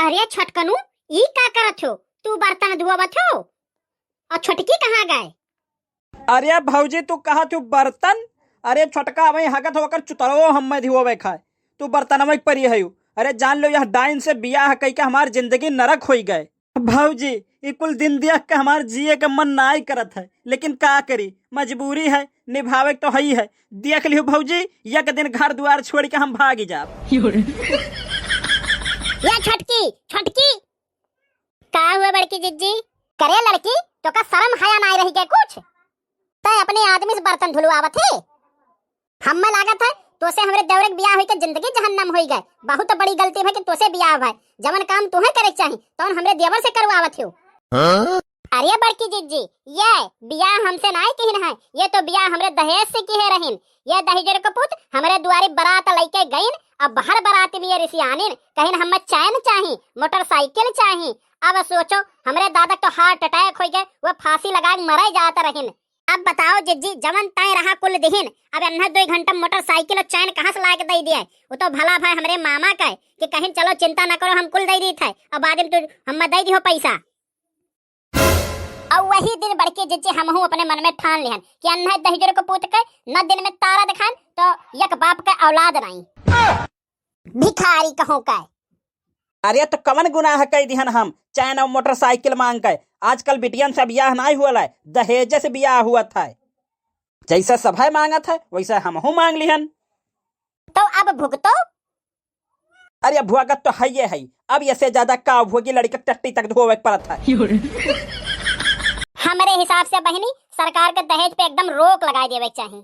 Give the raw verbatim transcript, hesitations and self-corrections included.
अरे छोटकनू, ई का करत हो? तू बर्तन धोवत हो? और छोटकी कहाँ गए? अरे भौजी, तू कहत हो बर्तन? अरे छोटका वहीं हगत हो, ओकर चुतरवो हम्मे धोवे खाए। तू बर्तनवे के परी हयू। अरे जान लो, यह डाइन से बियाह कई के हमार जिंदगी नरक होई गए। भौजी, ई कुल दिन देख के हमार जिए के मन नाई करत है, लेकिन का करी, मजबूरी है, निभावे के तो हई है। देख लियो भौजी, एक दिन घर दुआर छोड़ के हम भागी जाब। यो रे। या छोटकी, छोटकी। का हुआ बड़की जिज्जी? करे लड़की, तोका शर्म हया नाई रही के कुछ? तै अपने आदमी से बर्तन धुलवावत है? हम्मे लागत है, तोसे हमरे देवरे के बियाह होई के जिंदगी जहन्नम होई गए। बहुत बड़ी गलती भई कि तोसे बियाह भई। जवन काम तुहे करे के चाही, तवन हमरे देवर से करवावत हो। हाँ? अरे बड़की जिज्जी, ये बियाह हमसे नाई किहिन है, ये तो बियाह हमरे दहेज से किहे रहिन। ये दहिजर के पूत हमरे दुआरी बारात लइके गइन, अब बाहर बारात में ये रिसियानिन, कहिन हम्मे चैन चाही, मोटरसाइकिल चाही। अब सोचो, हमरे दादा के तो heart attack होई गए, वो फांसी लगा के मरे जात रहिन। अब बताओ जिज्जी, जवन तय रहा कुल दिहिन, अब एन्हा दुई घंटा मोटरसाइकिल और चैन कहाँ से ला के दे दिया? वो तो भला भाई हमरे मामा का है कि कहिन चलो चिंता न करो, हम कुल दे दीत है, अब बाद में तू हम्मे दे दिहो पैसा। और वही दिन बड़की जिज्जी हमहू अपने मन में ठान लिहन कि अन्हा दहिजर के पूत के न दिन में तारा दिखान तो एक बाप के औलाद नहीं। भिखारी कहूँ का। अरे तो कवन गुनाह कई दिहन हम, चैन और मोटरसाइकिल मांग के? आजकल बिटियन से बियाह नाई हुआ है, दहेज से बियाह हुआ था। जैसे सभे मांगत है वैसे हमहू मांग लिहन। तो अब भुगतो। अरे भुगत तो है ये है, अब ये से ज्यादा का भोगी लड़की के टट्टी तक धोवे के पड़त है। यो रे। हमरे हिसाब से बहिनी, सरकार के दहेज पे एकदम रोक लगाए देवे के चाही।